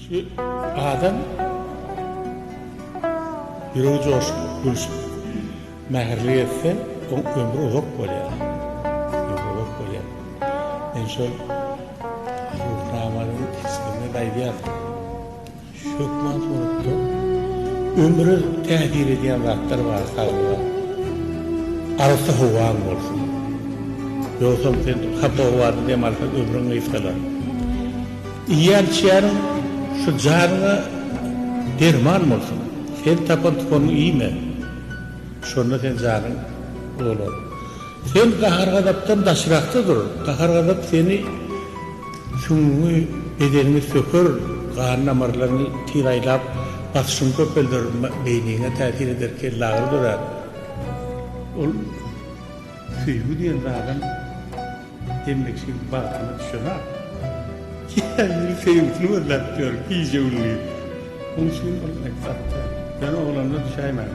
Şu adam ýüregi joşup, gülşüp, mähirli gezse, oň ömri uzak bolýar. Ömri uzak bolýar. Men şol Ruhnamanyň kiçiliginde aýdýar. Hökman suratda ömre täsir edýän zatlar bar saglyga. Arassa howaň bolsun. Ýogsam sen hapa howada dem alsaň ömrüň gysgalar. Iýýän içýäniň şu janyňa derman bolsun. Sen tapan tupanyňy iýme. Şonda sen janyň uzalar. Sen gahar-gazapdan daşrakda dur. Gahar-gazap seni süňňüňi, bedeniňi söker, gan damarlaryňy tiz aýlap, basyşyňy köpelder, beýniňe täsir eder, kellagyry dörär. Ol söýgi diýen zadam hemme kişiň bagtyna düşenok. Her biri söýgüsini gözläp ýör gije-gündiz. Onuň üçin ol zat däl. Ýöne oglanlar düşäýmäň.